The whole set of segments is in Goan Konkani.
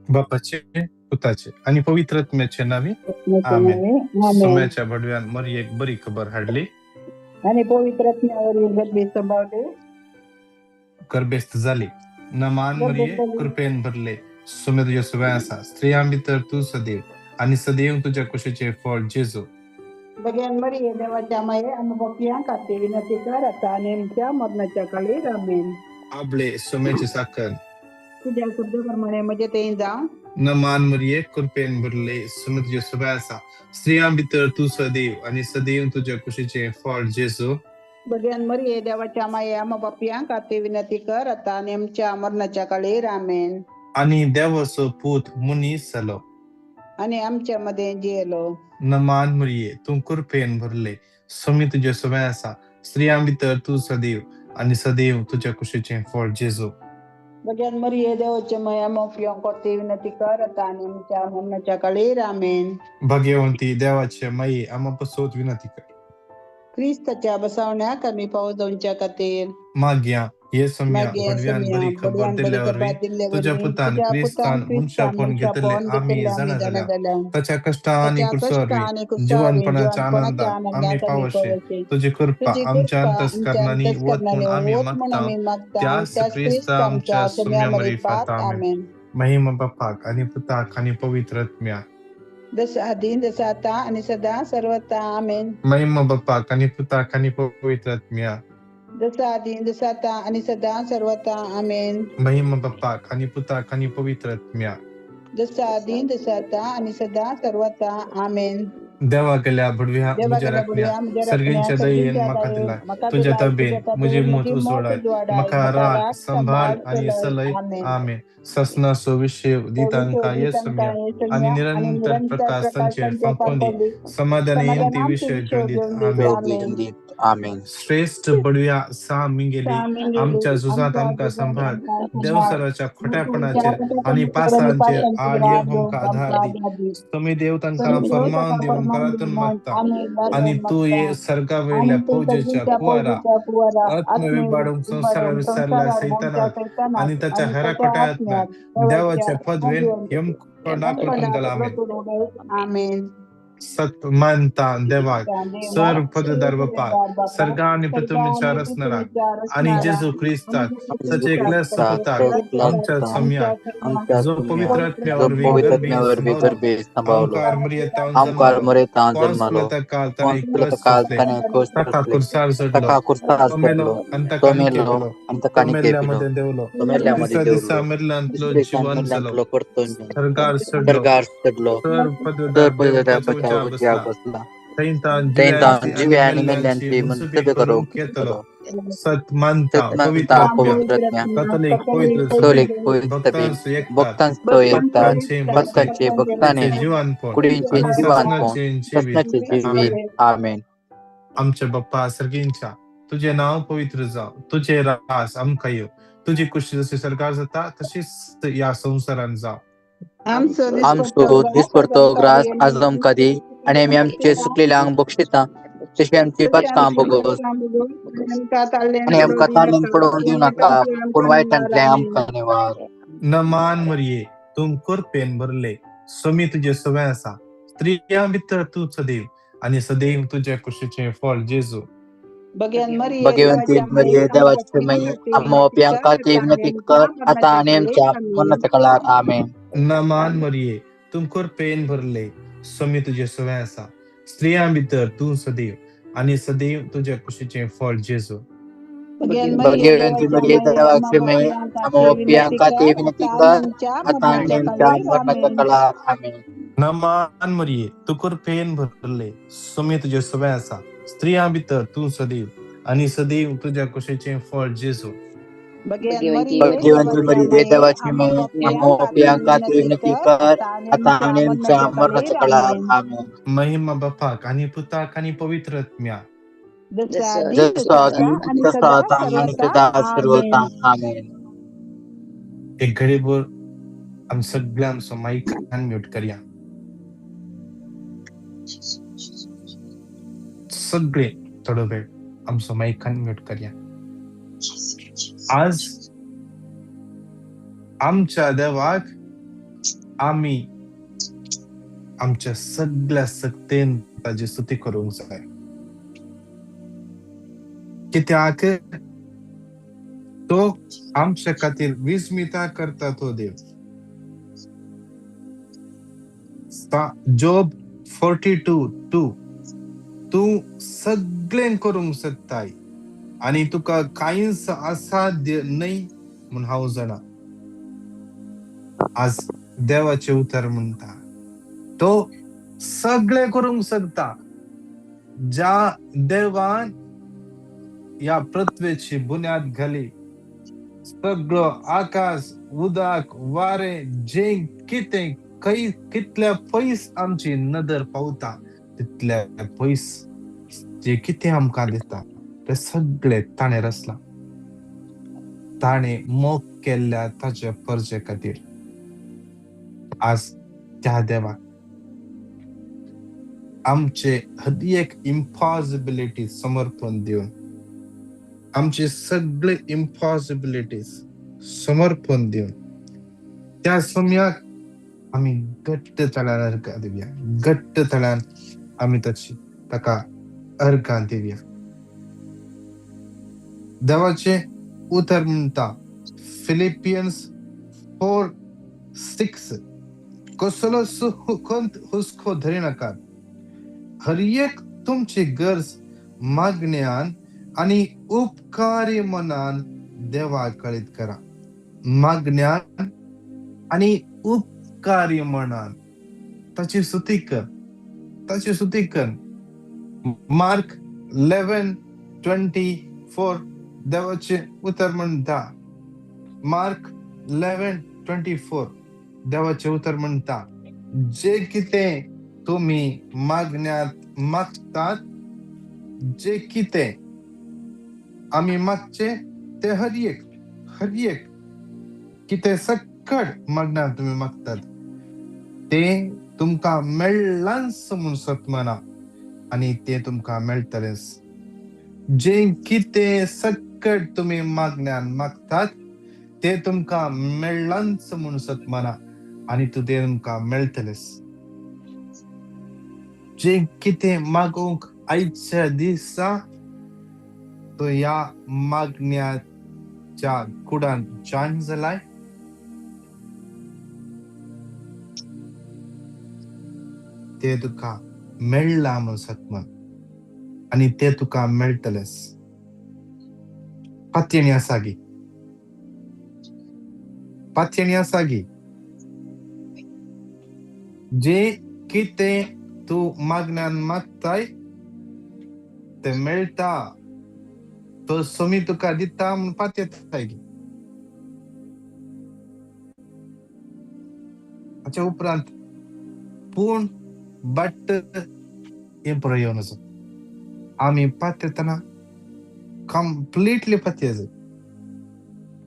बापाचे, पुताचे आनी पवित्र आत्म्याचे नांवी, आमेन. आमेन. सोम्याच्या भडव्यान मरयेक बरी खबर हाडली आणि पवित्र आत्म्यावर गर्भे संभावले, गर्भेस्त जाली. नमान मरिये, कृपेन भरले, सोम्या तुज्या सगळ्या आसा. स्त्रियां भितर तूं सदैव आनी सदैव तुज्या कुशीचें फळ जेजू. भगवान मरिये, देवाच्या माये, आम्हा पापयां खातीर विनंती कर, आता आणि आमच्या मरणाच्या काळी. आमेन. आपले सोम्याची साखर. तुझ्या शब्दाप्रमाणे म्हणजे ते जावं. नमान मरिये, कृपेन भरले, सोम्या तुज्या सगळ्या आसा. स्त्रियां भितर तूं सदैव आनी सदैव तुज्या कुशीचें फळ जेजू. भगवान मरिये, देवाच्या माये, आम्हा पापयां खातीर विनंती कर, आता आणि आमच्या मरणाच्या काळी. आमेन. आनी देवाचो पूत मनीस जालो आणि आमच्या मध्ये जियेलो. नमान मरिये, तूं कृपेन भरले, सोमी तुज्या सगळ्या आसा. स्त्रियां भितर तूं सदैव आनी सदैव तुज्या कुशीचें फळ जेजू. भगवान मरिये, देवाच्या माये, आम्हा पापयां खातीर विनंती कर, आता आणि आमच्या मरणाच्या काळी. आमेन. भाग्यवंती देवाचे माये, आम्हा पासत विनंती कर. ख्रिस्ताच्या बसवण्याक आमी पावस जावच्या खातीर. मागया हे सोम्या मागीर भडव्यान सोम्या बरी खबर बडव्यान बरी दिल्ल्या खबर वरवीं दिल्ले तुज्या वरवीं पुतान तुज्या पुतान क्रिस्तान क्रिस्तान मनशापण घेतिल्ले मनशापण आमी घेतिल्ले आमी जाणा जाणा जाल्या. जाल्या. ताच्या कश्टां आनी ताच्या कुर्सा कश्टां वरवीं आनी कुर्सा वरवीं जिवनपणाच्या जिवनपणाच्या आनंदाक आमी आनंदाक आमी पावशे. पावशे. तुजी कृपा तुजी आमच्या कृपा आमच्या अंतस्करणांनी वत म्हूण अंतस्करणांनी आमी वत म्हूण मागता आमी मागता त्याच त्याच क्रिस्ता क्रिस्त आमच्या आमच्या सोम्या सोम्या मरिफात. मरिफात. आमेन. आमेन. महिमा बापाक आनी पुताक आनी पवित्र आत्म्याक. जसं आधी तसं आता आणि सदा सर्वता. आमेन. महिमा बापाक आनी पुताक आनी पवित्र आत्म्याक. जसं आधी जसं आता आणि सदा सर्वता. आमेन. महिमा बापाक आनी पुताक आनी पवित्र आत्म्याक. जसं आधी तसं आता आणि सदा सर्वता. आमेन. देवा गेल्या भडव्या देवा म्हज्या गेल्या राखण्या बुडव्या म्हज्या राखण्या सर्गींच्या दयेन सर्गींच्या म्हाका दयेन दिलाय म्हाका तुज्या दिलाय तबेन तुज्या म्हजी तबेन मूत म्हजी मोत उजवाडाय उजवाडाय म्हाका म्हाका राख राख संभाळ सांबाळ आनी चलय. सलय. आमेन. आमेन. ससनाचो विशेव दितांका विशय ये दितांका सोम्या हे आनी सोम्या आणि निरंतर निरंतर प्रकाश प्रकाश तांचेर तांचेर फांकोवन दी. फांकोवन दी. समाधानान ती समाधानान ती विशय विशय घेवन दीत. घेवन दीत. आमेन. आमेन. दीत. आमेन. श्रेश्ठ बडव्या सा मिंगेली मिंगेली आमच्या झुजांत आमच्या आमकां झुजांत सांबाळ. आमकां सांबाळ. देवसराच्या खोट्यापणाचेर आनी खोट्यापणाचेर आणि पासांचेर पासांचेर आड आड येवंक येवंक आधार आमकां दी. आधार दी. तुमी देव तांकां तुमी देव फर्मान तांकां दिवन फर्मान परातून दिवन मागता आमी आनी परातून तूं मागता हे सर्गा वयल्या आनी तूं फौजेच्या सर्गीच्या कुवारा फौजेच्या कुवारा आत्मविबाडूंक संवसारा आत्मविबाडूंक विसरल्या संवसारार भोंवच्या सैतानाक आनी सैतानाक ताच्या आनी हेरा ताच्या खोट्या आत्म्याक आत्म्याक देवाच्या देवाचे पदवेन पदवेन यमकोंडाक घाल. आमेन. आमेन. सत मानता देवाक, देवाक, सर्व पदवीदार बापाक, पदवीदार बापाक, सर्गा आनी पृथ्वीच्या सर्गा आणि रचणाराक पृथ्वीच्या आनी रचणाराक जेजू क्रिस्ताक आणि ताचे एकल्या क्रिस्ताक पुताक आमच्या सोम्याक, आमच्या जो पवित्र आत्म्या जो वरवीं पवित्र गर्भीत आत्म्या वरवीं संभावलो, गर्भीत संभावलो, आमकार मरियेतावन आमकार जल्मलो, मरेतान पोंस जल्मलो, पिलाता काल ताणें पोंस कश्ट काल सोंसले, ताणें कश्ट ताका सोंसले, कुर्सार चडलो, ताका कुर्सार तो मेलो चडलो, आनी तो ताका मेलो निकेपिलो, आनी तो ताका मेल्ल्या निकेपिलो, मदें देंवलो, तो मेल्ल्या मदें तिसऱ्या दिसा देंवलो, मेल्ल्यांतलो तिसऱ्या दिसा जिवन जालो, मेल्ल्यांतलो परतून सर्गार चडलो, सर्गार चडलो, तर तर पदवीदार देव पदवीदार ताच्या बापाच्या उजव्या उजव्या बसला, बसला, थंय ताण थंय ताण जिव्यांची आनी जिव्या आनी मेल्ल्यांची मेल्ल्यांची मुनसुबी मुनसुबी करूंक करूंक येतलो. येतलो. सत मानता सत मानता पवित्र आत्म्या, पवित्र आत्म्या, कथोलीक पवित्र सभेक, कथोलीक पवित्र सभेक, भक्तांचो एकचार, भक्तांचो एकचार, भक्तांचें बसणें, भक्तांचे भक्ताने, कुडीचें जिवानपण कुडींचे आनी जिवानपण, सासणाचें जिवीत. सपनाचे आमेन. जिवीत. आमेन. आमच्या बाप्पा सर्गींच्या, तुजें नांव पवित्र जावं, तुजें रास आमकां येवं, तुजी कुशी जशी सर्गार जाता तशीच ह्या संवसारान जावं. आमचो आमचो दिसपडतो ग्रास आज आमकां दी आनी आमी आमचे सुकलेल्यांक बक्षिता तशी आमची पातकां बगोस आनी आमकां ताणून पडोवन दिवं नाका, पूण वायटांतलें आमकां निवार. नमान मरिये, तूं कृपेन भरले, स्वामी तुजे सवय आसा, स्त्रियां भितर तूं सदैव आनी सदैव तुज्या कुशीचें फळ जेजू. भगवंती मरिये, देवाचे माये, आम्हा पाप्यां खातीर विनंती कर, आता आनी आमच्या मरणाच्या काळार. आमेन. नमान मरिये, तूं कृपेन भरले, स्वामी तुजे सवय आसा, स्त्रियां भितर तूं सदैव आनी सदैव तुज्या कुशीचें फळ जेजू. भगवंती मरिये, देवाचे माये, आम्हा पाप्यां खातीर विनंती कर, आता आनी आमच्या मरणाच्या काळार. आमेन. नमान मरिये, तूं कृपेन भरले, स्वामी तुजे सवय आसा, स्त्रियां भितर तूं सदैव आनी सदैव तुज्या कुशीचें फळ जेजू. भगवंती मरिये, देवाची माये, आम्हा पाप्यां खातीर विनंती कर, आता आनी आमच्या मरणाच्या काळार. आमेन. महिमा बापाक आनी पुताक आनी पवित्र आत्म्याक. जसो आदी तसो आता आनी सदा सर्वता. आमेन. एक घडीभर आमी सगळे आमचो मायक अनम्यूट करया, सगळे थोडो वेळ आमचो मायक अनम्यूट करया. आज आमच्या देवाक आमी आमच्या सगळ्या सक्तेन ताजी स्तुती करूंक जाय. कित्याक तो आमच्या खातीर विस्मिता करता तो देव. जोब 42:2 तूं सगळें करूंक शकताय आनी तुका कांयच असाध्य न्हय म्हूण हांव जाणा. आज देवाचें उतर म्हणटा तो सगळें करूंक शकता. ज्या देवान ह्या पृथ्वेची बुन्याद घाली, सगळो आकाश, उदक, वारें, जें कितें खंय कितल्या पयस आमची नदर पावता तितल्या पयस जे कितें आमकां दिसता तें सगळें ताणें रचलां. ताणें मोग केल्ल्या ताच्या परजे खातीर. आज त्या देवाक आमचे हर एक इम्पॉसिबिलिटी समर्पण दिवन, आमचे सगळे इम्पॉसिबिलिटीज समर्पण दिवन त्या समयाक आमी घट्ट तळ्यान अर्गां दिवया, घट्ट तळ्यान आमी ताची ताका अर्गां दिवया. देवाचें उतर म्हणटा फिलिपियन्स 4:6 कसलोच खंत हुस्को धरिनाकात, हर एक तुमची गरज मागण्यान आनी उपकारी मनान देवाक कळीत करा. मागण्यान आनी उपकारी मनान ताची स्तुती कर, ताची स्तुती कर. मार्क 11:24 देवाचें उतर म्हणटा, मार्क 11:24 देवाचें उतर म्हणटा, जे कितें तुमी मागण्यांत मागतात, जे कितें आमी मागचें तें हर एक, हर एक कितें सक्कड मागण्यांत तुमी मागतात तें तुमकां मेळ्ळांच म्हूण सत माना आनी तें तुमकां मेळटलेंच. जें कितें सक्कड तुमी मागण्यान मागतात तें तुमकां मेळ्ळांच म्हूण सत माना आनी तें तुमकां मेळटलेंच. जें कितें मागूंक आयच्या दिसा तो ह्या मागण्याच्या कुडान जॉयन जालाय, ते तुका मेळ्ळां म्हूण सत मान आनी ते तुका मेळटलेंच. पातयेणी आसा गी, पातयेणी आसा गी, जे कितें तूं मागण्यान मागताय तें मेळटा, तो सोमी तुका दिता म्हूण पातयेताय गी. हाच्या उपरांत पूण बट हें पुरो येवन आसा. आमी पातयेतना कंप्लिटली पातये जाय.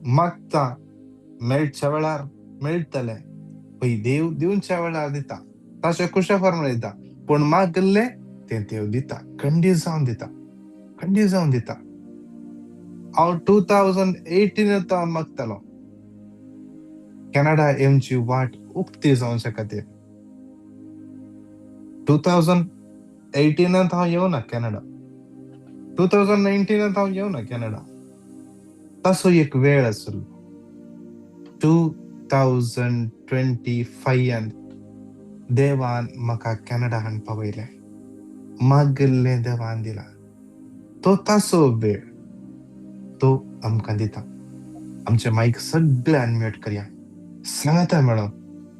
मागता मेळच्या वेळार मेळटलें, पळय देव दिवच्या वेळार दिता, ताच्या कुशा प्रमाणे दिता, पूण मागल्लें तें देव दिता, खंडीत जावन दिता, खंडीत जावन दिता. हांव 2018 हांव मागतालो कॅनडा येवची वाट उक्ती जावच्या खातीर. 2018 हांव येवना कॅनडा, 2019 हांव येवना कॅनडा. तसो एक वेळ आसलो 2025 देवान म्हाका कॅनडा हाडून पावयलें. मागिल्लें देवान दिलां, तो तासो वेळ तो आमकां दिता. आमचे मायक सगळे अनम्यूट करया, सांगाता मेळोन,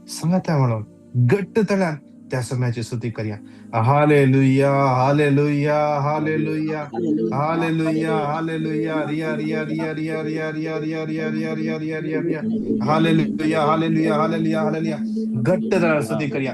सांगाता मेळोन घट्ट तळ्यान त्या समयाची स्तुती करया. Hallelujah, hallelujah, hallelujah, hallelujah, hallelujah, Riya Riya Riya Riya Riya Riya Riya Riya Riya Riya Riya Riya Riya Riya, hallelujah, hallelujah, hallelujah, hallelujah. घट्ट तळ्यान स्तुती करया.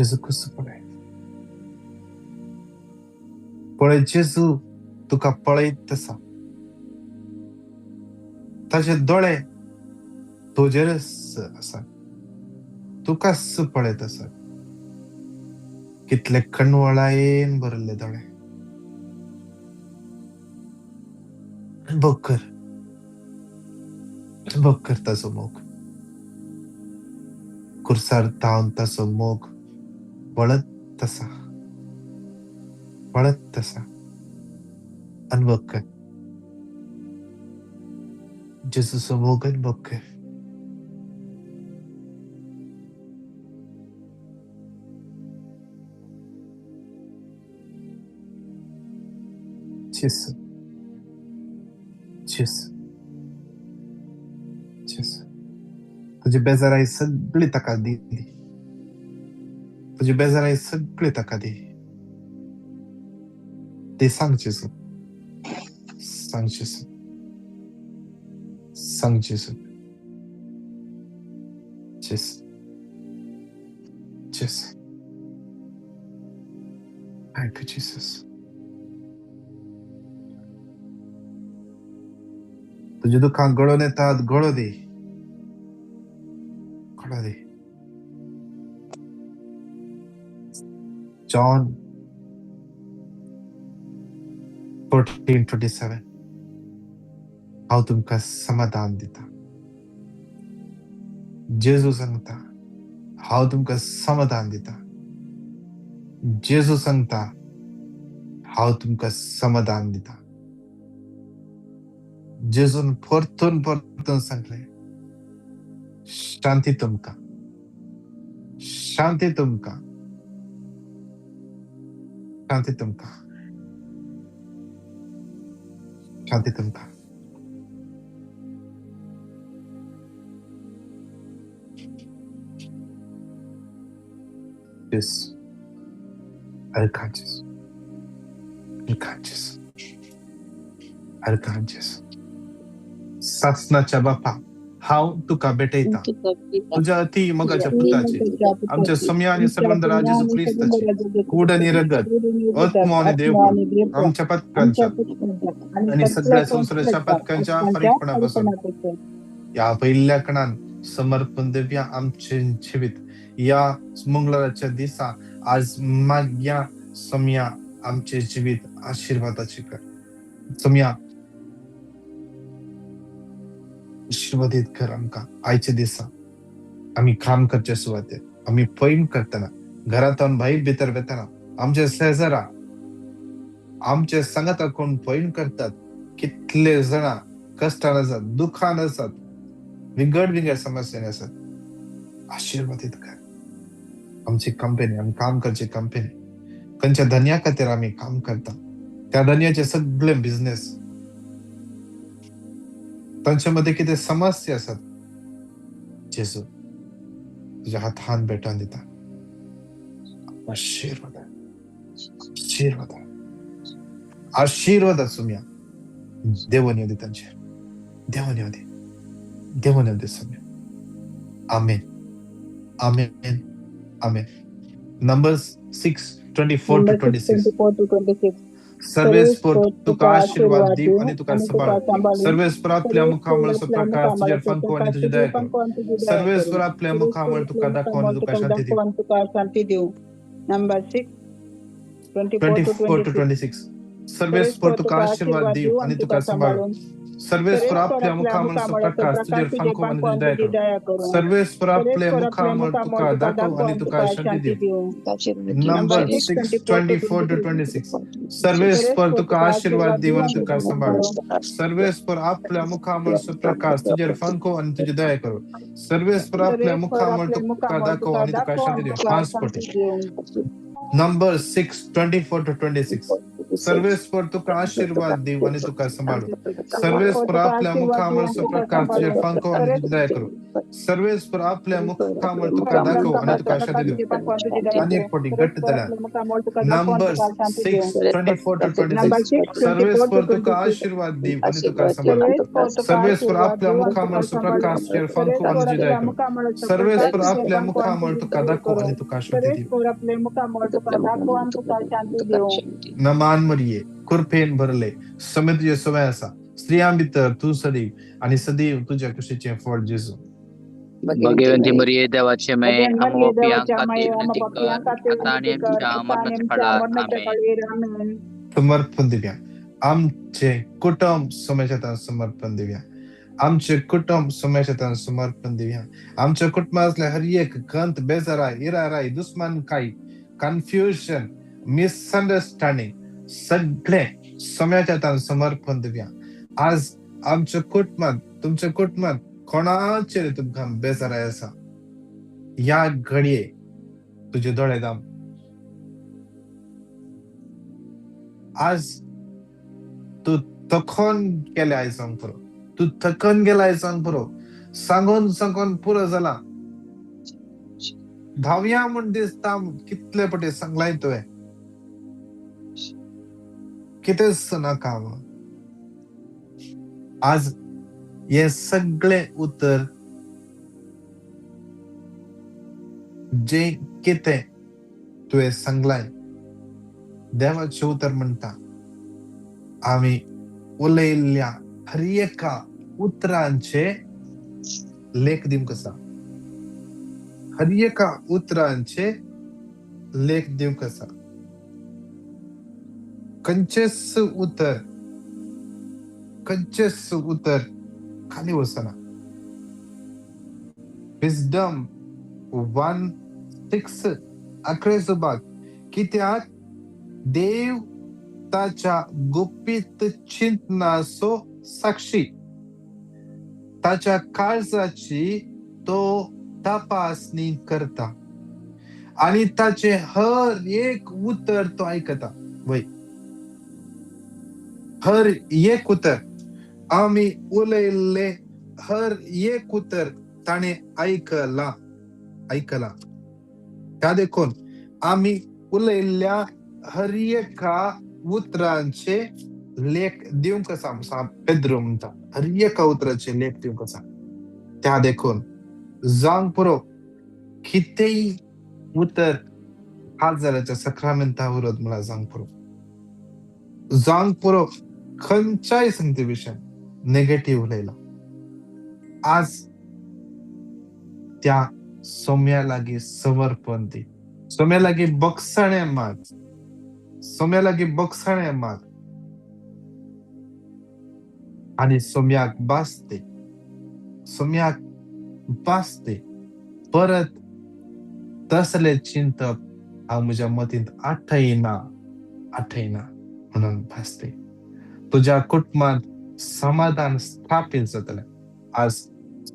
जेजू क्रिस्त पळय, पळय जेजू तुका पळयत आसा. ताजे दोळे तुजेरच आसा, तुकाच पळयत आसा. कितले कणवळायेन भरिल्ले दोळे. अनुभव कर, अनुभव कर ताजो मोग. कुर्सार तावन ताजो मोग वळत आसा, वळत आसा. अनुभव कर जेजूचो मोग, अनुभव कर. जेजू, जेजू, जेजू, तुजी बेजाराय सगळी ताका दी, तुजी बेजाराय सगळी ताका दी. ते सांग जेजू, सांग जेजू, सांग जेजू. जेजू, जेजू. Thank you, Jesus. तुजे दुखां गळोन येतात, गळो दी, गळो दी. John 14:27. हांव तुमकां समाधान दिता. जेजू सांगता, हांव तुमकां समाधान दिता. जेजू सांगता, हांव तुमकां समाधान दिता. जेजून परतून परतून सांगलें, शांती तुमकां, शांती तुमकां, शांती तुमकां, शांती तुमकां. Yes, unconscious, unconscious, unconscious. सासनाच्या बापा, हांव तुका भेटयता तुज्या अती मोगाच्या पुताची, आमच्या सम्या आनी सर्वंदरा जेजू क्रिस्ताची कूड आनी रगत, आत्मो आनी देवपण आमच्या पातकांच्या आनी सगळ्या संवसाराच्या पातकांच्या फारीकपणापासून ह्या पयल्या कणान समर्पण दिवया आमचें जिवीत ह्या मंगळाराच्या दिसा. आज मागया सम्या आमचें जिवीत आशिर्वादाचें कर. सम्या आशिर्वादीत कर आमकां. आयच्या दिसा आमी काम करचे सुवातेर, आमी पयण करतना, घरांत भायर भितर वतना, आमचे शेजरा आमचे सांगाता कोण पयण करतात, कितले जाणां कश्टान आसात, दुखान आसात, विंगड विंगड समस्यांनी आसात, आशिर्वादीत कर. आमची कंपनी, आमी काम करची कंपनी, खंयच्या धन्या खातीर आमी काम करता, त्या धन्याचे सगळे बिझनेस, तांचे मदीं कितें समस्या आसात, जेजू तुज्या हातान भेटोवन दिता. आशिर्वाद, आशिर्वाद, आशिर्वाद सुम्या. देवून येवं दी तांचेर, देवून येवं दी, देवून येवं दी सुम्या. आमेन, आमेन, आमेन. Numbers 6:24 to 26. 24 to 26. सर्वेस्पर तुका आशीर्वाद दिव आनी तुका सांबाळ. सर्वेस्पर आपल्या मुखामळाचो प्रकाश तुजेर फांको आनी तुजी दया करूं. सर्वेस्पर आपल्या मुखामळ तुका दाखोवन आनी तुका शांती दिवं. तुका शांती दिवं. Number 6 24 to 26. सर्वेस्पर तुका आशीर्वाद दिव आनी तुका सांबाळ. सर्वेस्पर आपल्या मुखामळाचो प्रकाश तुजेर फांको आनी तुजी दया करूं. सर्वेस्पर आपल्या मुखामळ तुका दाखोव आनी तुका शांती दिवं. Number 6:24 to 26. सर्वेस्पर तुका आशीर्वाद दिव आनी तुका सांबाळ. सर्वेस्पर आपल्या मुखामळाचो प्रकाश तुजेर फांको आनी तुजी दया करूं. सर्वेस्पर आपल्या मुखामळ तुका दाखोव आनी तुका शांती दिवं. पांच कोटी. Number 6:24 to 26. सर्वेस्पर तुका आशीर्वाद दिव आनी तुका सांबाळू. सर्वेस्पर आपल्या मुखामळचो प्रकाश तुजेर फांको आनी तुजी दया करूं. सर्वेस्पर आपल्या मुखामळ तुका दाखोव आनी तुका शांती दिवं. आनी एक फावटी घट्ट तल्यान Numbers 6:24-26. सर्वेस्पर तुका आशीर्वाद दिव आनी तुका सांबाळू. सर्वेस्पर आपल्या मुखामळचो प्रकाश तुजेर फांको आनी तुजी दया करूं. सर्वेस्पर आपल्या मुखामळ तुका दाखोव आनी तुका शांती दिवं. नमान मरिये, कृपेन भरले, समे तुजे सवय आसा, स्त्रियां भितर तूं सदैव आनी सदैव तुज्या कुशीचें फळ जेजू. भगवंती मरिये देवाचे माये, आम्हा पाप्यांक खातीर विनंती कर, आता आनी आमच्या मरणाच्या काळार. आमेन. समर्पण दिवया. आमचे कुटुंब सोम्याच्या समर्पण दिवया. आमचे कुटुंब सोम्याच्या समर्पण दिवया. आमच्या कुटुंबांतले हर एक गंत, बेजाराय, इराराय, दुस्मानकाय, कन्फ्युजन, मिसअंडरस्टँडिंग सगळे सोम्याच्या हातान समर्पण दिवया. आज आमच्या कुटुंबात, तुमच्या कुटुंबात कोणाचेर तुमकां बेजाराय आसा, ह्या घडये तुजे दोळे दाम. आज तूं थकोन गेले आयज सांग पुरो, तूं थकन गेला आयज सांग पुरो, सांगून सांगून पुरो जाला. धांवया म्हूण दिसता, कितले पटी सांगलाय तुवें, कितेंच नाका म्हणून. आज हे सगळे उतर जे कितें तुवें सांगलाय, देवाचें उतर म्हणटा, आमी उलयल्ल्या हर एका उतरांचे लेख दिवंक आसा. हर एका उतरांचे लेख दिवंक आसा. खंयचेच उतर, खंयचेच उतर खाली वचना. विजडम 1:6 अकरेचो भाग, कित्याक देव ताच्या गुपीत चिंतनाचो साक्षी, ताच्या काळजाची तो तपासणी करता आनी ताचे हर एक उतर तो आयकता. वय, हर एक उतर आमी उलयल्ले हर एक उतर ताणें आयकलां, आयकलां. त्या देखून आमी उलयल्ल्या हर एका उतरांचे लेख दिवंक आसा. पेद्रो म्हणटा, हर एका उतराचे लेख दिवंक आसा. त्या देखून जावंक पुरो कितेंय उतर हात सक्रामेंता उरत म्हळ्यार जावंक पुरो, जावंक पुरो खंयच्याय संगती विशयान नेगेटीव उलयला. आज त्या सोम्या लागीं समर्पण दी, सोम्या लागीं बगसाणें माग, सोम्या लागीं बगसाणें माग आनी सोम्याक भास दी, सोम्याक भास दी. परत तसलें चिंतप हांव म्हज्या मतींत आठयना, आठयना म्हणून भास दी. तुज्या कुटुंबांत समाधान स्थापीत जातलें. आज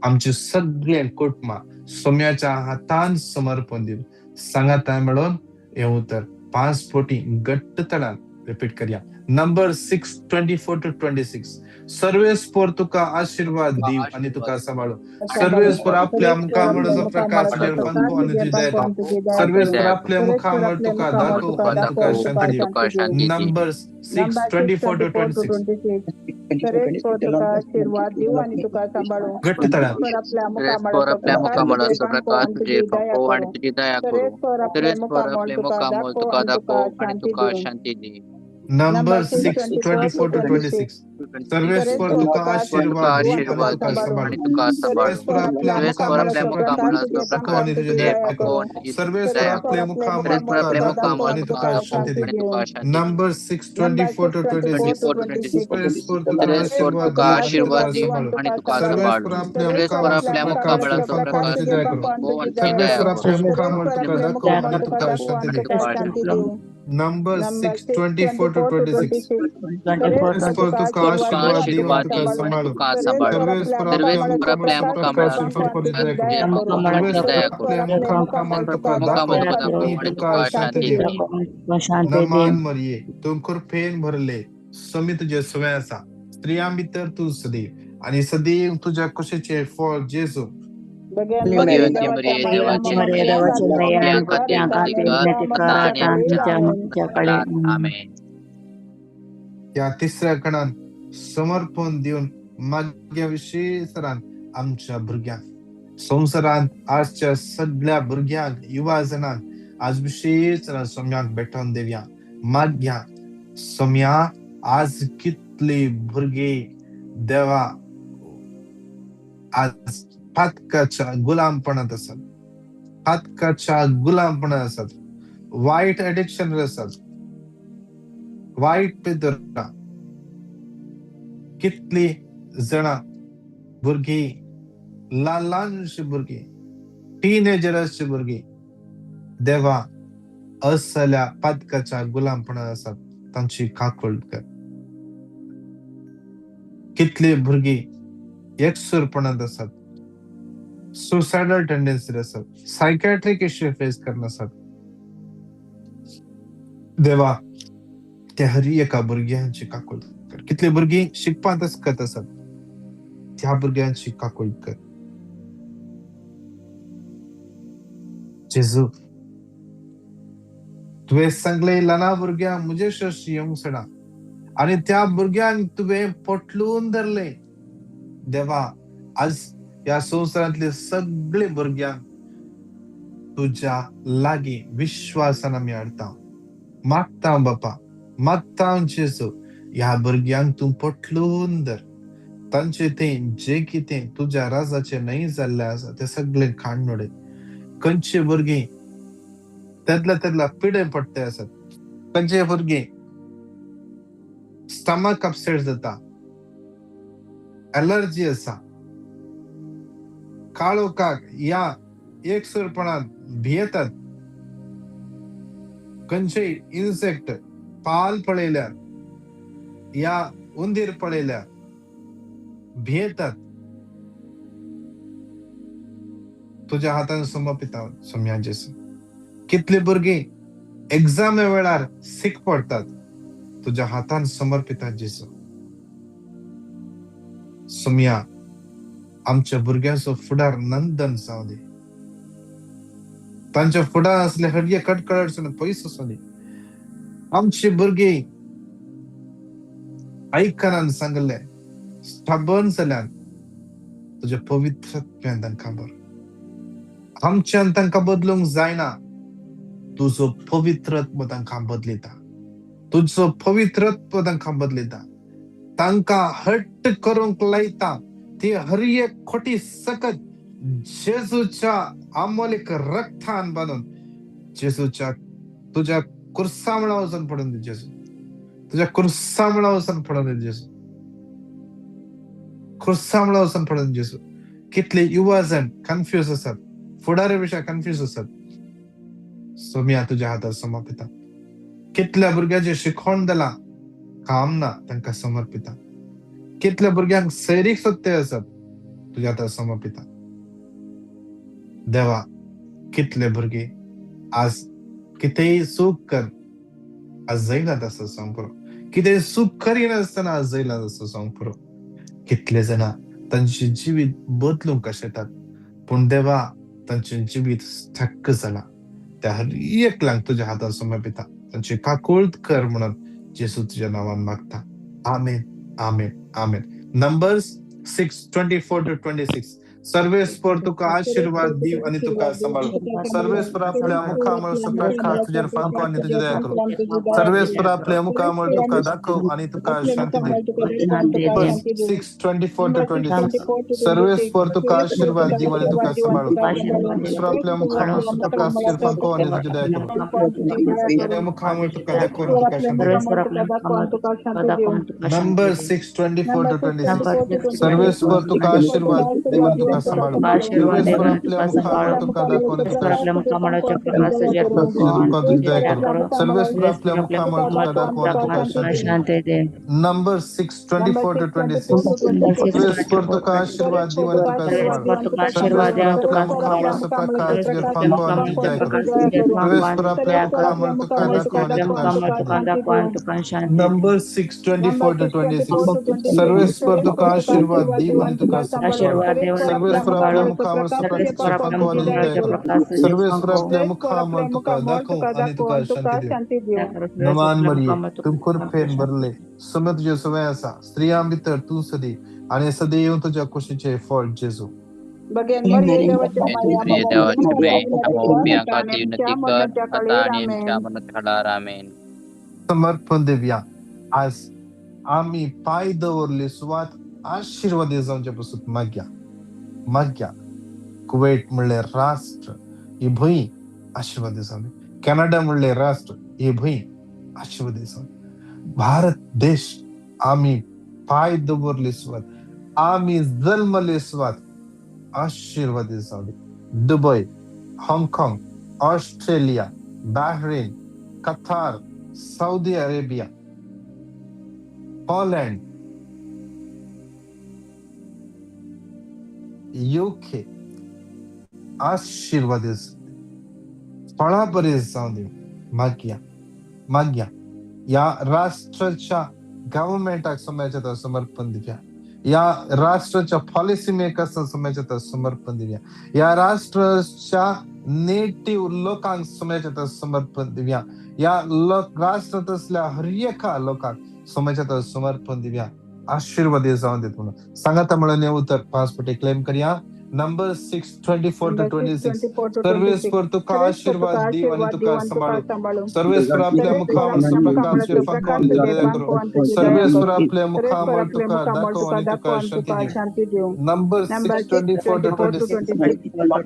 आमची सगळे कुटुंबां सोम्याच्या हातान समर्पण दिवन सांगाताय मेळोवन हें उतर 5 फावटी घट्ट तणान रिपीट करया. नंबर 6:24-26. सर्वेस्पर तुका आशीर्वाद दिव आनी तुका सांबाळू. सर्वेस्पर आपल्या मुखामळाचो प्रकाश तुजेर फांको आनी तुजी दया करूं. सर्वेस्पर आपल्या मुखामळ तुका दाखोव आनी तुका शांती दिवं. नंबर 6:24-26. घट्ट तळा. सर्वेस्पर आपल्या मुखामळाचो प्रकाश तुजेर फांको आनी तुजी दया करूं. सर्वेस्पर आपले मुखामळ तुका दाखोव आनी तुका शांती दी. नंबर 6:24-26. सर्वेस्पर तुका आशीर्वाद दिव आनी तुका सांबाळू. सर्वेस्पर आपल्या मुखामळाचो प्रकाश तुजेर फांको आनी तुजी सर्वेस्पर दया आपले करूं. मुखामळ आनी तुका तुका दाखोव शांती आनी दिवं. तुका शांती दी. नंबर 6:24-26. 24-26. सर्वेस्पर तुका सर्वेस्पर आशीर्वाद तुका दिव आनी आशीर्वाद तुका दिव सांबाळू. आनी तुका सांबाळू. सर्वेस्पर आपल्या सर्वेस्पर मुखामळाचो आपल्या प्रकाश तुजेर मुखामळाचो फांको आनी प्रकाश तुजी दया तुजेर करूं. फांको आनी तुजी दया सर्वेस्पर करूं. आपल्या मुखामळ तुका दाखोव आपल्या आनी तुका मुखामळ शांती आनी दिवं. तुका शांती दी. Number Number 6, 6, 24 to 24 to 26. 26. 24 सर्वेस्पर तुका तुका आशीर्वाद आशीर्वाद दीव दीव आणि आणि तुका तुका सांबाळू. सांभाळू. सर्वेस्पर सर्वेस्पर आपल्या आपल्या मुखामळ मुखामळ तुका सुप्रकाश दाखव फांकू आणि आणि तुझी तुझी दया दया करू. करू. सर्वेस्पर सर्वेस्पर आपल्या आपल्या मुखामळ मुखामळ तुका तुका दाखव दाखव आणि आणि तुका तुका शांती शांती दीव. दीव. नमान मरिये, तूं कृपेन भरले, स्वामी तुझे सवय आसा. स्त्रियां भितर तूं सदैव आणि सदैव तुझ्या कुशीचे फळ जेजू. भगवंती मरिये भगवंती देवाच्या मरिये माये देवाची आम्हा माये पाप्यांखातीर पाप्यांखातीर आता आणि आता आणि आमच्या आमच्या मरणाच्या मरणाच्या काळी. काळी. आमेन. आमेन. त्या तिसऱ्या कणान समर्पण दिवन मागल्या विशेषरान आमच्या भुरग्यांक, संवसारांत आजच्या सगळ्या भुरग्यांक, युवा जणांक आज विशेष सोम्याक भेटोवन देवया. मागया सोम्या, आज कितली भुरगीं देवा आज पातकाच्या गुलामपणांत आसात, पातकाच्या गुलामपणांत आसात, वायट एडिक्शन आसात, वायट पितरा. कितली जाणां भुरगीं, ल्हान ल्हानशी भुरगीं, टिनेजर्सची भुरगीं देवा असल्या पातकाच्या गुलामपणांत आसात, तांची काकूळ कर. कितली भुरगीं एकसूरपणांत आसात, सुसायडल टेंडन्सी आसात, सायकॅट्रीक इश्यू फेस करना आसात. देवा त्या हर एका भुरग्यांची काकूळ कर. कितली भुरगीं शिकपांत आसकत आसात, त्या भुरग्यांची काकूळ कर. जेजू, तुवें सांगलें ल्हाना भुरग्यांक म्हजे शशी येवंक सोडा आनी त्या भुरग्यांक तुवें पोटलून धरलें. देवा आज ह्या संवसारांतले सगळे भुरग्यांक तुज्या लागीं विश्वासान आमी हाडटा. मागता बापा, मागता जेजू, ह्या भुरग्यांक तूं पोटलून धर. तांचे तें जे कितें तुज्या राजाचें न्हय जाल्लें आसा तें सगळें काडून उडय. खंयची भुरगीं तेदल्या तेदल्या पिडे पडटे आसात, खंयचे भुरगीं स्टमक अपसेट जाता, एलर्जी आसा, काळोखाक या एकसूरपणांत भियेतात, खंयचेय इन्सेक्ट पाल पळयल्यार या उंदीर पळयल्यार भियेतात, तुज्या हातान समर्पिता सोम्या जेजू. कितली भुरगीं एग्जामे वेळार सीक पडटात, तुज्या हातान समर्पिता जेजू. सोम्या, आमच्या भुरग्यांचो फुडार नंदन जावं दी. तांच्या फुडार आसले हडये कडकडसून पयस आसूं दी. आमची भुरगीं आयकनान सांगले स्टबर्न जाल्यान तुज्या पवित्र आत्म्यान तांकां भर. आमच्यान तांकां बदलूंक जायना, तुजो पवित्र आत्मो तांकां बदलिता, तुजो पवित्र आत्मो तांकां बदलिता, तांकां हट्ट करूंक लायता. ती हर एक खोटी सकत जेजूच्या आमोलीक रक्तान बांदून जेजूच्या तुज्या कुर्सामळा वचून पडून दी जेजू, तुज्या कुर्सामळा वचून पडून दी जेजू, कुर्सामळा वचून पडून जेजू. कितले युवा जण कन्फ्यूज आसात, फुडारा विशय कन्फ्यूज आसात, सोम्या तुज्या हातार समर्पिता. कितल्या भुरग्यांचे शिकोवन दिलां काम ना, तांकां समर्पिता. कितल्या भुरग्यांक सैरीक सत्य आसात, तुज्या हातार समर्पिता. देवा कितले भुरगे आज कितेंय चूक कर आज जैलांत आसा सांग पुरो, कितेंय चूक करिनासतना आज जैलांत आसा सांग पुरो. कितले जाणां तांचें जिवीत बदलूंक आशेतात, पूण देवा तांचें जिवीत स्टक जालां. त्या हर एकल्यांक तुज्या हातार समर्पिता, तांची काकूळत कर म्हणून जेजू तुज्या नांवान मागता. आमेन, आमेन, आमेन. Numbers 6, 24 to 26. सर्वेस्पर तुका आशीर्वाद दीव आणि तुका सांभाळू. सर्वेस्पर आपल्या मुखामळ सुप्रकाश तुझेर फांको आणि तुझी दया करू. सर्वेस्पर आपल्या मुखामळ तुका दाखव आणि तुका शांती दे. 6, 24 to 26. सर्वेस्पर तुका आशीर्वाद दीव आणि तुका सांभाळू. सर्वेस्पर आपल्या मुखामळ सुप्रकाश तुझेर फांको आणि तुझी दया करू. आपल्या मुखामळ तुका दाखव आणि तुका शांती दे. Number 6, 24 to 26. सर्वेस्पर तुका आशीर्वाद दीव आणि तुका तुका सांबाळू. तुका आशीर्वाद देव सर्वेस्पर आणि आपल्या तुका मुखामळ सांबाळू. तुका दाखवून सर्वेस्पर तुका आपल्या मुखामळाचे प्रकाश तुजेर फांको आणि तुझी तुझी दया दया करू. करो. सर्वेस्पर सर्वेस्पर आपल्या आपल्या मुखामळ तुका मुखामळ दाखवून तुका तुका दाखवून तुका शांती दे. शांती दे. Number 6 24 to 26. नंबर 6 सर्वेस्पर 24 तुका आशीर्वाद दिव आणि तुका सांबाळू. सर्वेस्पर तुका आशीर्वाद सर्वेस्पर देव आणि आपल्या तुका सांबाळू. मुखामळाचो प्रकाश सर्वेस्पर तुजेर आपल्या फांको आणि तुझी मुखामळाचे दया करू. प्रकाश तुजेर फांको आणि सर्वेस्पर तुझी आपल्या दया करो. मुखामळ तुका सर्वेस्पर दाखवून आपल्या तुका मुखामळ शांती तुका दे. दाखव आणि तुका शांती दे. Number 6 24 to 26. सर्वेस्पर तुका आशीर्वाद दिव आणि तुका सांबाळू. आशीर्वाद देव आणि तुका सर्वेस्पर आपल्या सांबाळू. मुखामळाचो प्रकाश सर्वेस्पर आपल्या फांको आणि तुझी दया मुखामळाचे करू. प्रकाश तुजेर सर्वेस्पर फांको आपल्या मुखामळ तुका दाखवून आणि तुका शांती दे. दया करो. सर्वेस्पर नमान आपल्या मरिये, मुखामळ तुका तूं दाखव आणि तुका कृपेन शांती भरले, दे. सम तुजे सवय आसा, स्त्रियां भितर तूं सदी आणि सदैव तुज्या कुशीचें फळ जेजू. बघेन मरिये देवाच्या माया प्रिय देवाची आमच्या मे आमच्या मरणाच्या विनंती कर काळी आता आणि आमेन. आमच्या मरणाच्या काळार आमेन. समर्पण दिवया. आज आमी पांय दवरली सुवात आशिर्वाद जावचे पसून मागया मागया. कुवेट म्हणलें राष्ट्र ही भूंय आशिर्वाद जावं, कॅनडा म्हणलें राष्ट्र ही भूंय आशिर्वाद जावं, भारत देश आमी पांय दवरली सुवात, आमी जल्मली सुवात आशिर्वाद जावं. Dubai, Hong Kong, Australia, Bahrain, Qatar, Saudi Arabia, Poland, UK आशीर्वाद फळा बरे जावं दिव. मागया मागया. या राष्ट्राच्या गव्हर्मेंटाक समाजाच्या समर्पण दिवया, या राष्ट्राच्या पॉलिसी मेकर्सांक समाजाच्या समर्पण दिवया, या राष्ट्राच्या नेटिव्ह लोकांक समाजाच्या समर्पण दिवया, या राष्ट्रांत असल्या हर एका लोकांक समाजाच्या समर्पण दिवया. आशीर्वाद जावन दित म्हणून सांगाता म्हणून उतर 5 पटी क्लेम करया. Number 6 24 to number 6 26. 24 टू 26. सर्वेस्पर तुका सर्वेस्पर तुका आशीर्वाद दिव आणि आशीर्वाद तुका देव आणि तुका सांबाळू. सांबाळू. सर्वेस्पर आपल्या सर्वेस्पर मुखामळाचो आपल्या प्रकाश मुखामळाचो तुजेर फांको प्रकाश आणि तुझी तुजेर दया करू. फांको आणि तुझी दया सर्वेस्पर करू. आपल्या सर्वेस्पर मुखामळ आपल्या तुका मुखामळ दाखव तुका आणि दाखव तुका आणि शांती तुका दिव. शांती देऊ. Number 6 number 6 24 to 24 to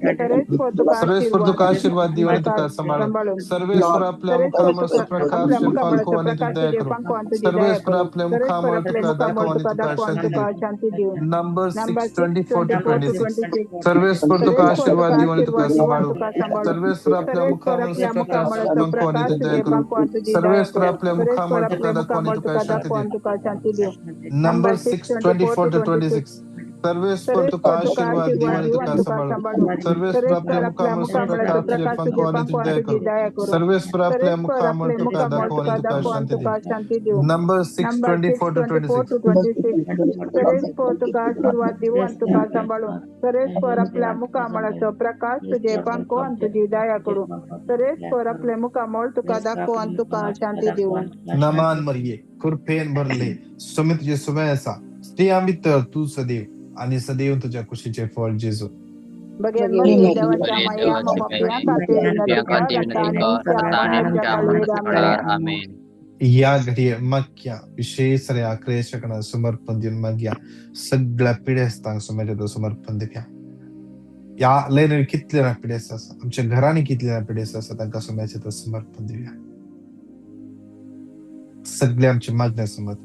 26. 26. सर्वेस्पर तुका सर्वेस्पर आशीर्वाद तुका देव आशीर्वाद आणि दिव आणि तुका तुका सांबाळू. सांबाळू. सर्वेस्पर आपल्या सर्वेस्पर मुखामळाचो तुका प्रकाश आपल्या तुजेर फांको मुखामळाचो आणि तुझी प्रकाश दया तुजेर करू. फांको आणि तुझी दया सर्वेस्पर करू. आपल्या सर्वेस्पर मुखामळ आपल्या तुका मुखामळ दाखव आणि तुका तुका दाखव आणि शांती तुका दिव. शांती देऊ. Number 6 number 6 24 to 24 to 26. 26. सर्वेस्पर तुका सर्वेस्पर आशीर्वाद तुका दिव आणि तुका आशीर्वाद देव आणि सांबाळू. तुका सांबाळू. सर्वेस्पर आपल्या सर्वेस्पर मुखामळाचो आपल्या प्रकाश मुखामळाचो फांको आणि प्रकाश तुझी दया तुजेर करू. फांको आणि तुझी दया सर्वेस्पर करू. आपल्या सर्वेस्पर मुखामळ आपल्या तुका दाखव आणि मुखामळ तुका तुका शांती दाखव दिव. आणि तुका शांती देऊ. Number number 6 6 24 24 to to 26. 26. सर्वेस्पर तुका सर्वेस्पर तुका आशीर्वाद दिव आशीर्वाद आणि देव तुका आणि तुका सांबाळू. सांबाळू. सर्वेस्पर आपल्या सर्वेस्पर आपल्या मुखामळाचो मुखामळाचो प्रकाश तुजेर प्रकाश फांको तुजेर आणि फांको तुझी आणि दया तुझी करू. दया करू. सर्वेस्पर आपल्या सर्वेस्पर मुखामळ आपल्या तुका मुखामळ दाखव आणि तुका तुका दाखव आणि शांती तुका दिव. शांती देऊ. Number 6 number 6 24 to 24 26. टू 26. सर्वेस्पर तुका आशीर्वाद देऊ आणि तुका सांबाळू. सर्वेस्पर आपल्या मुखामळाचो प्रकाश तुझे फांको आणि तुझी दया करू. सर्वेस्पर आपल्या मुखामळ तुका दाखव आणि तुका शांती देऊ. नमान मरिये, कृपेन भरले, सुमित तुझे सुमय असा, स्त्रियां भितर तूं सदैव आणि सदैव तुझ्या कुशीचे फळ जेजू. बघेन मरिये देवाच्या प्रिय माया देवाची आमच्या मे खातीर विनंती आमच्या कर खातीर आता विनंती आणि कर आमच्या आता आणि मरणाच्या आमच्या काळी मरणाच्या आमेन. काळार आमेन. या घडये मागया विशेष ह्या क्रियेच्या समर्पण दिवन मागया सगळ्या पिडेस्तांक समाजाचो समर्पण दिवया. ह्या लयन कितले ना पिडेस्त आसा, आमच्या घरांनी कितले ना पिडेस्त आसा, तांकां समाजाचो समर्पण दिवया. सगळे आमची मागण्या समज,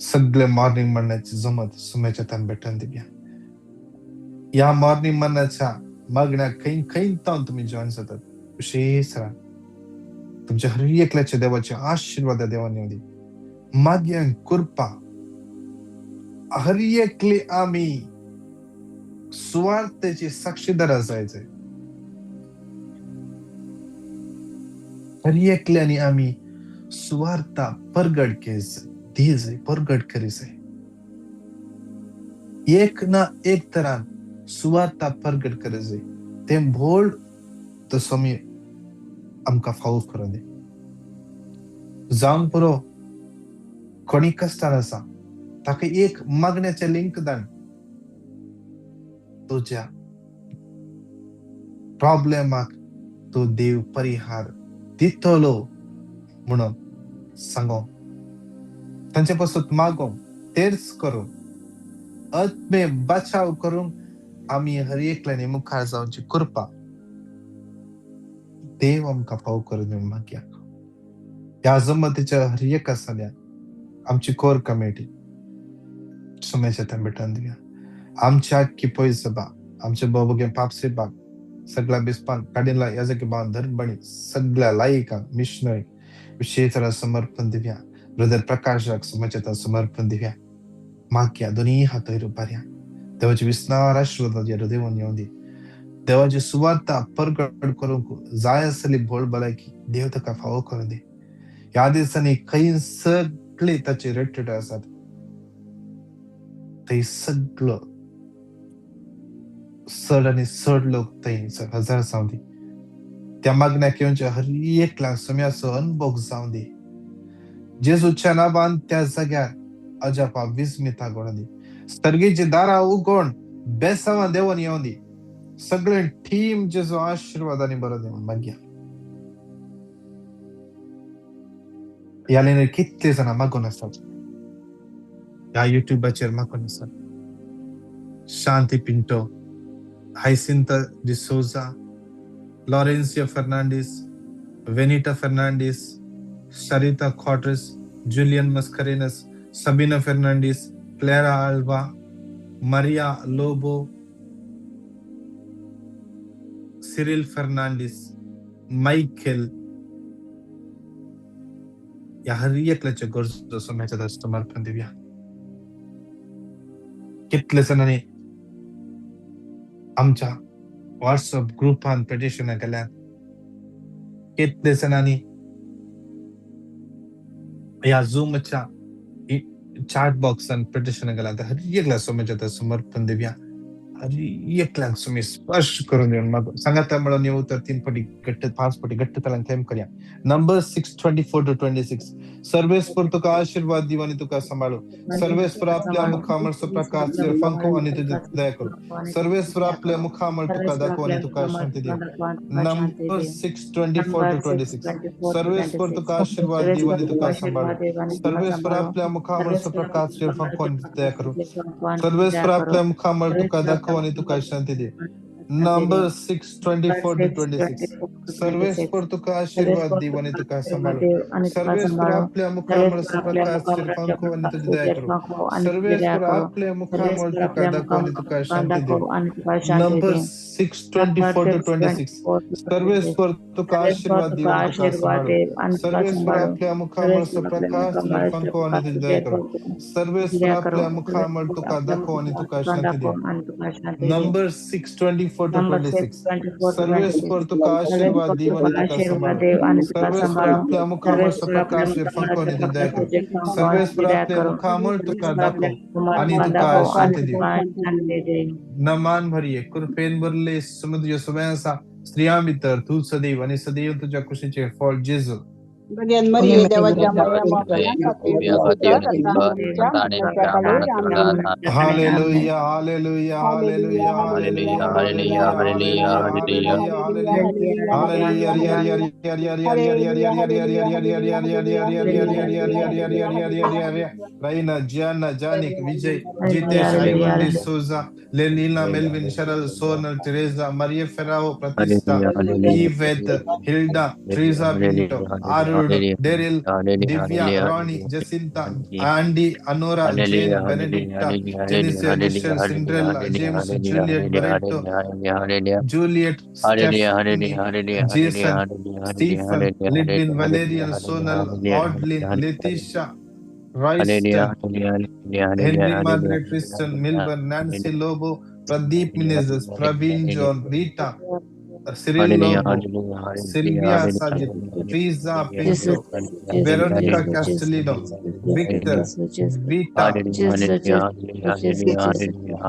सगळे मॉर्निंग म्हणण्याची जमत समाजाच्या तान भेटून दिवया. ह्या मॉर्निंग मनाच्या मागण्या खंय खंय तावन तुमी जॉईन जातात, विशेष तुमच्या हर एकल्याच्या देवाचे आशीर्वाद देवाने येवं दी. मागया कृपा हर एकली आमी सुवार्थेची साक्षीदार जायचे. हर एकल्यानी आमी सुवार्ता परगट केस these परगट करीसे. एक ना एक तरान सुवार्ता परगट करीसे ते भोळ तसो आमी आमकां फावो करून दी. जावंक पुरो कोणी कश्टान आसा ताका एक मागण्याचें लिंक धाड, तुज्या प्रॉब्लेमाक तूं देव परिहार दितलो म्हणून सांगो. तांचे पासून मागो, तेर्स करूं, आत्मे बचाव करूंक आमी हर एकल्यानी मुखार जावची कृपा देव आमकां फावो करून दिवन मागया. ह्या जमतीच्या हर एका सद्या आमची कोर कमिटी सुमेच्या भेटून दिवया. आमच्या आख्खी पयसभा आमचे बाबुगे पापसेबाक सगळ्या बिस्पान काडिनला याजकी बावन धर्मबणी सगळ्या लायकांक मिशनरी विशेष समर्पण दिव्या. ब्रदर प्रकाशाक समाजात समर्पण दिव्या. मागया दोन्ही हात रुपार्या देवाची विस्नार आशीर्वाद हृदयवन येवन दी. देवाची सुवार्ता परगट करूंक जाय आसली भोळ भलायकी देव ताका फावो करून दी. ह्या दिसांनी खंय सगळे ताचे रेटेड आसात थंय सगळो चड आनी चड लोक थंय हजार जावं दी. त्या मागण्याक येवच्या हर एकल्या सम्याचो अनुभव जावं दी. जेजूच्या नांवान त्या जाग्यार अजापा विस्मिता घडोवन दी. सर्गीची दारां उगोवन बेसांवां देवून येवं दी. सगळे टीम जेजू आशिर्वादांनी बरो दी म्हूण मागया. ह्या लायनीर कितले जाणां मागून आसात, ह्या युट्यूबाचेर मागून आसात. Shanti Pinto, Hyacinta D'Souza, Laurencio Fernandes, Venita Fernandes, Sarita Quadras, Julian Mascarenhas, Sabina Fernandes, Clara Alva, Maria Lobo, Cyril Fernandes, Michael. ह्या हर एकल्याच्यो गरजो सोम्याच्या समर्पण दिवया. कितले जाणांनी आमच्या व्हॉट्सअप ग्रुपान पिटिशनां केल्यात, कितले जाणांनी ह्या झूमच्या चॅट बॉक्सान पिटिशनां केल्यात. हर एकल्या सोम्याच्या समर्पण दिवया. हर एकल्याक सुमी स्पर्श करून दिवन मागो सांगाता म्हणून येऊ तर 3 पटी घट्ट 5 पटी घट्ट तलान क्लेम करया. नंबर 6:24-26. सर्वेस्पर तुका आशीर्वाद दिव आणि तुका सांभाळू. सर्वेस्पर आपल्या मुखामळचो प्रकाश फांको आणि तुझी दया करू. सर्वेस्पर आपल्या मुखामळ तुका दाखवू आणि तुका शांती देऊ. नंबर 6:24-26. सर्वेस्पर तुका आशीर्वाद दिव आणि तुका सांभाळू. सर्वेस्पर आपल्या मुखामळचो प्रकाश फांको आणि दया करू. सर्वेस्पर आपल्या मुखामळ तुका दाखवू आणि तुका शांती दे. नंबर 6:24-26. सर्वेस्पर तुका आशीर्वाद देव आणि तुका सांभाळू. सर्वेस्पर आपल्या मुखामळचो प्रकाश फांको आणि तुझी दया करू. सर्वेस्पर आपल्या मुखामळ तुका दाखवू आणि तुका शांती देऊ. नंबर 6:24-26. सर्वेस्पर तुका आशीर्वाद देव आणि तुका सांभाळू. सर्वेस्पर आपल्या मुखामळचो प्रकाश फांको आणि तुझी दया करू. सर्वेस्पर आपल्या मुखामळ तुका दाखवू आणि तुका शांती देऊ. नंबर 6:24-26. सर्वेस्पर तुका आशीर्वाद देव आणि तुका सांभाळू. सर्वेस्पर आपल्या मुखामळचो प्रकाश फांको आणि तुझी दया करू. सर्वेस्पर आपल्या मुखामळ तुका दाखवू आणि तुका शांती देऊ. नमान भरिये कृपेन भरले समुद्र सगळ्यांचा स्त्रियां भितर तू सदैव आणि सदैव तुझ्या कुशीचे फळ जेजू. भगेन मरिये देवाच्या hallelujah hallelujah hallelujah hallelujah hallelujah hallelujah. Raina, Gianna, Janik, Vijay, Jitesh, Ivan D'Souza, Lenina, Melvin, Cheryl, Sonal, Teresa, Maria Ferrao, Pratista, Yvette, Hilda, Teresa Pinto, Arun, Daryl, Divya, Ronnie, Jacinta, Andy, Anora, Jane, Benedicta, Genesia, Michelle, Cinderella, James, Juliet, Barreto, Juliet, Stephanie, Jason, Stephen, Lidwin, Valerian, Sonal, Audlin, Letitia, Royston, Henry, Margaret, Tristan, Milburn, Nancy Lobo, Pradeep Menezes, Praveen John, Rita, Cyril Lobo, Sylvia Sajid, Teresa Pinto, Veronica Castellino, Victor, Vita,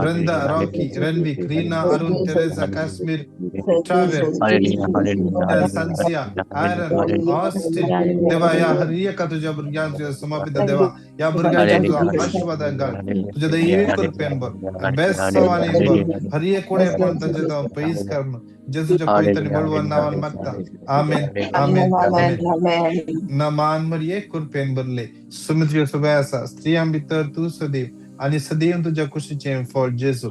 Brenda, Rocky, Renwick, Reena, Arun, Teresa, Kashmir, Traver, Sansia, Aaron, Austin. देवा या हर एका तुझ्या भुरग्यांचे समर्पित देवा या भुरग्यांच्या तुझा आशीर्वाद घाल तुझ्या दैवी कृपेन भर बेसवानी भर हर एक कोणे पण तांचे पैस कर जेजूच्या पवित्र आणि बळवंत नावान मागता. आमेन आमेन आमेन. नमान मरिये कृपेन भरले समुद्र सगळे आसा स्त्रियां भितर तूं सदैव आणि सदैव तुझ्या कुशीचे फळ जेजू.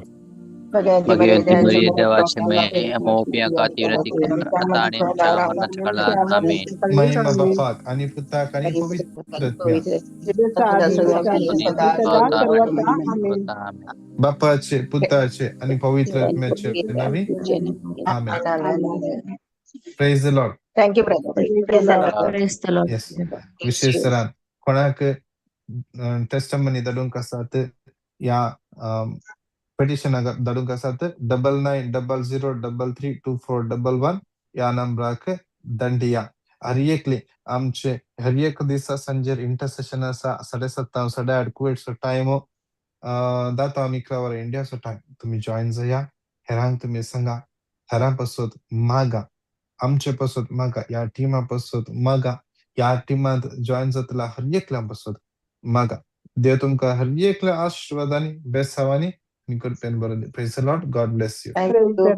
भगवंती मरिये देवाचे मे आमोपियांका तीव्र आता आणि आमच्या मरणाच्या काळात. आमेन. महिमा बापाक आणि पुताक आणि पवित्र आत्म्याक. आमेन. बापाचे, पुताचे आणि पवित्र आत्म्याचे नावे. आमेन. Praise the Lord. Thank you, brother. Praise the Lord. Praise the Lord. Yes. विशेष तरान कोणाक टेस्टमनी धाडूंक आसात या पिटिशन धाडूंक आसात, 9900332411 ह्या नंबराक दंडिया. हर एकली आमचे हर एक दिसा सांजेर इंटरसेशन आसा, 7:30, 8:30 कुवेटचो टायम, 10 11 वर इंडियाचो टायम. तुमी जॉयन जाया. हेरांक तुमी सांगा, हेरां पासत मागा, आमचे पासत मागा, ह्या टिमा पासत मागा, ह्या टिमांत जॉयन जातल्या हर एकल्या पासत मागा. देव तुमकां हर एकल्या आशिर्वादांनी, बेसावांनी आनी कृपेन भरून. Praise the Lord. God bless you. Thank you.